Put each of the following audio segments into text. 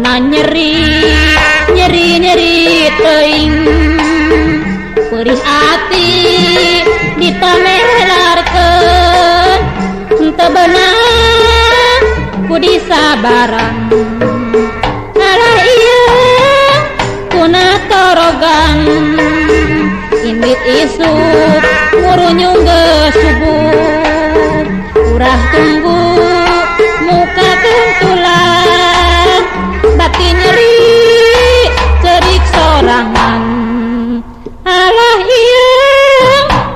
Mana nyeri nyeri nyeri teuing perih ati ditamelarkeun henteu beunang ku disabaran alah ieu kuna torogan indit isuk ngurunyung geus subuh urah tunggu muka kentulan bati nyeri cerik sorangan alah ieu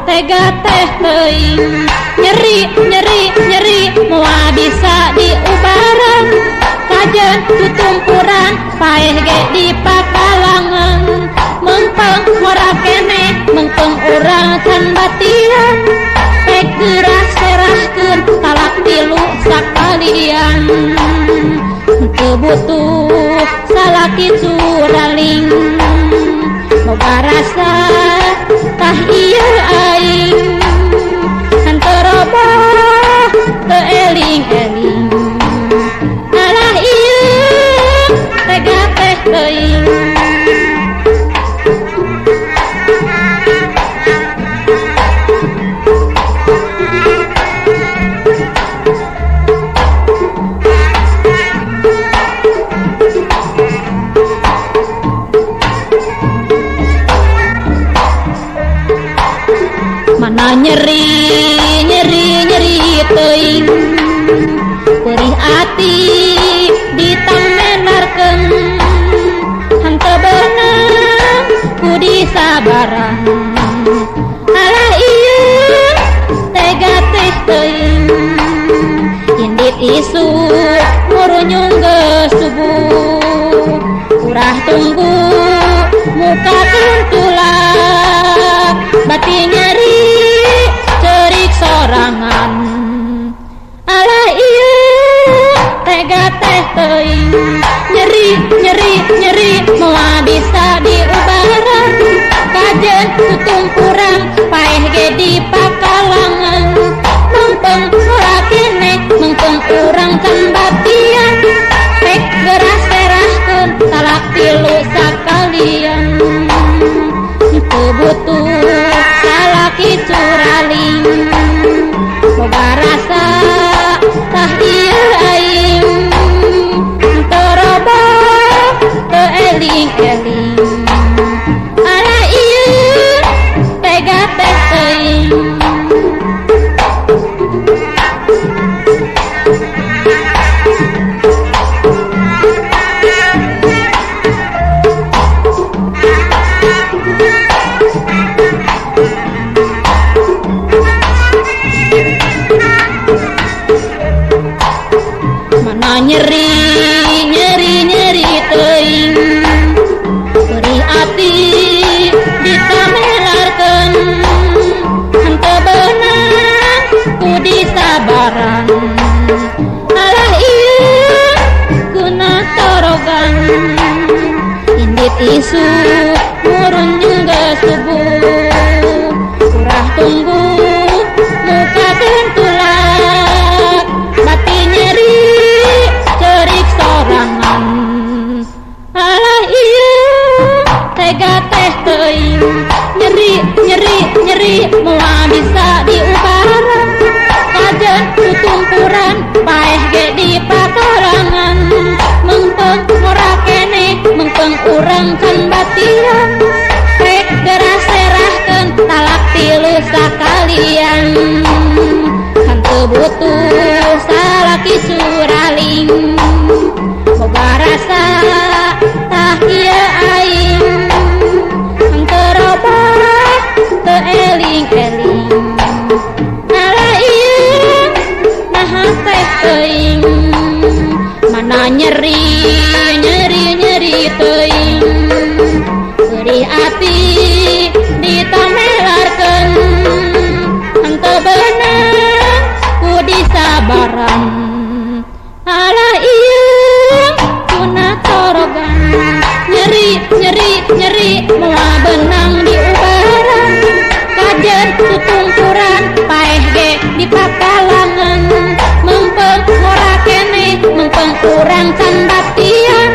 tega teh teuing nyeri nyeri nyeri moal bisa diubaran kajen tutumpuran paeh ge di pakalangan mengpeng ngora keneh mengpeng urang can batian pek geura serahkeun talak tilu sakalian teu butuh salaki curaling boga rasa tah ieu aing henteu roboh teu eling-eling alah ieu tega teh teuing. Mana nyeri nyeri nyeri teuing perih ati ditamenarkeun henteu beunang ku disabaran alah ieu tega teh teuing indit isuk ngurunyung geus subuh urah tunggu muka kentulak bati nyeri cerik sorangan alah ieu tega teh teuing nyeri nyeri nyeri moal bisa diubaran kajen tutumpuran paeh ge di pakalangan mengpeng ora keneh mengpeng urang can batian rek geura serahkeun talak tilu sakalian teu butuh salaki curaling boga rasa tah ieu aing teu roboh teu eling-eling alah ieu tega teh teuing. Mana nyeri nyeri nyeri teuing perih ati ditamelarkeun henteu beunang ku disabaran alah ieu kuna torogan indit isuk ngurunyung geus subuh urah tunggu muka kentulak bati nyeri cerik sorangan alah ieu tega teh teuing nyeri nyeri nyeri moal bisa diubaran kajen tutumpuran paeh ge di pakarangan mengpeng ngora keneh mengpeng urang can batian rek geura serahkeun talak tilu sakalian henteu butuh salaki suraling boga rasa tah ieu aing henteu roboh teu eling-eling alah ieu naha teh teuing mana nyeri nyeri nyeri teuing perih ati ditamelarkeun henteu beunang ku disabaran alah ieu kuna torogan nyeri nyeri nyeri moal beunang diubaran kajen tutumpuran paeh ge di pakalangan mengpeng ngora keneh mengpeng urang can batian.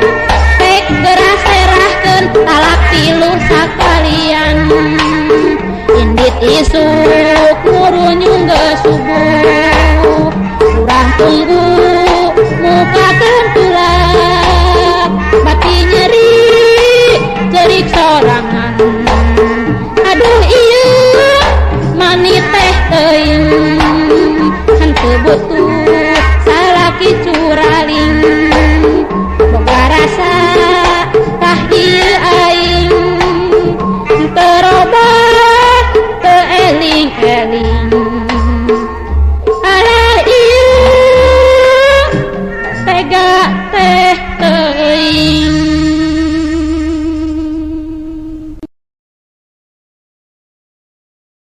Isuk ngurunyung geus subuh urang tunggu mukakeun tulak bati nyeri cerik sorangan aduh ieu mani teh teuing henteu.